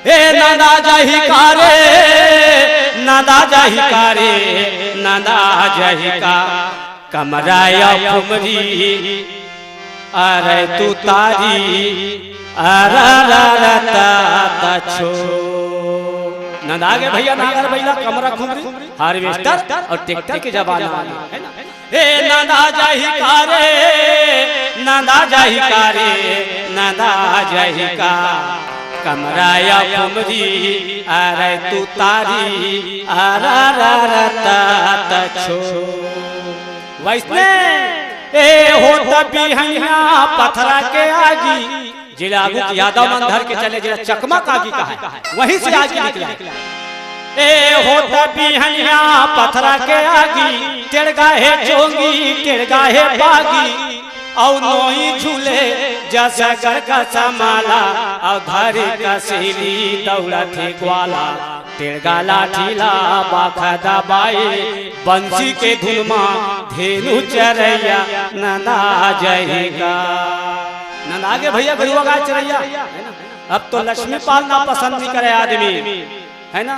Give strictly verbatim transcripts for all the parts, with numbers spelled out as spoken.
ए नंदा जाही का रे, नंदा जाही का रे, नंदा जाही का। कमरा या खुमरी, अरे तू तारी, अरा रा रा ता ता छो। नंदा गे भैया, नांगर बइला, कमरा खुमरी, हार्वेस्टर और ट्रैक्टर के जमाना आ गे, है ना? ए नंदा जाही का रे, नंदा जाही का रे, नंदा जाही का। कमरा या खुमरी, अरे तू तारी, अरा रा रा ता ता छो। वइसने ए होत बिहनिया पथरा के आगी, जेला आगू के यादव मन धर के चले, जेला चकमा कागी कहाय, वहीं से आगी निकला। ए होत बिहनिया पथरा के आगी, टेड़गा हे चोंगी, टेड़गा हे बागी, अउ नोई झूले जस गरगस माला, अउ धरी कसीली दौड़त हे ग्वाला। टेड़गा लाठी ला बाखा दबाए, बंसी के धुन मा धेनु चरैया नंदा जाही का। नंदा गे भैया, गरुवा गाय चरैया, है ना? अब तो लक्ष्मी पालना पसंद नहीं करे आदमी, है ना?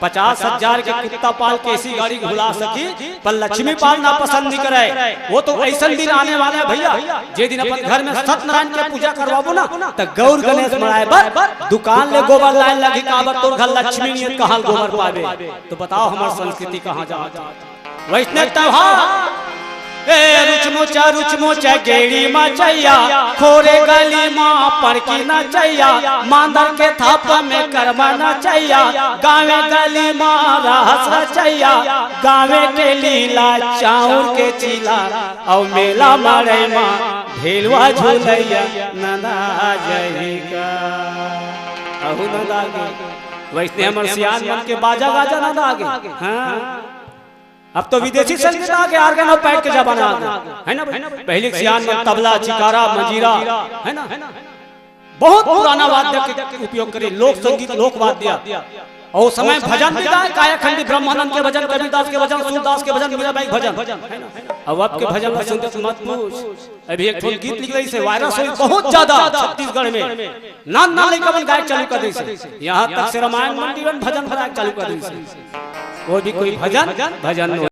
पचास हजार के कुत्ता पाल के ऐसी गाड़ी घुला सकी, पर लक्ष्मी पालना पसंद नहीं करे। वो तो ऐसन दिन आने वाला है भैया, जे दिन अपन घर में सत्यनारायण के पूजा करवाबो ना, त गौर गणेश मनाए बर दुकान ले गोबर लाए लगही, काबर तोर घर लक्ष्मी नहीं है, कहाँ गोबर पाबे? तो बताओ, हमार संस्कृति कहाँ जा? वइसने तब हाँ, ए रुचमुचा रुचमुचा गेड़ी मचैया, खोरे गली मा पड़की नचैया, मांदर के थाप में कर्मा नचैया, गाँवे गली मा रहस रचैया, गाँवे के लीला चाउर के चीला, अउ मेला मड़ई मा ढेलवा झुलैया नंदा जाही का। अहू नंदा गे। वइसने हमर सियान मन के बाजा गाजा नंदा गे। हाँ। अब तो विदेशी संगीत आ गे, organ और pad के जमाना आ गे, है ना भाई? पहले के सियान मन तबला, चिकारा, मंजीरा, है ना, बहुत पुराना वाद्य के उपयोग करे, लोक संगीत, लोक वाद्य। और उस समय भजन भी गाए, कायाखंडी ब्रह्मानंद के भजन, कबीरदास के भजन, सूरदास के भजन, मीराबाई के भजन। अब, अब के भजन ला सुनते तो मत पूछ। अभी एक ठो गीत निकले से, वायरस होई बहुत ज्यादा छत्तीसगढ़ में। नान नान लइका मन गायक चालू कर दीसे, यहाँ तक से रामायण मंडी मन भजन गायक चालू कर दीसे। वो भी कोई भजन, भजन नहीं।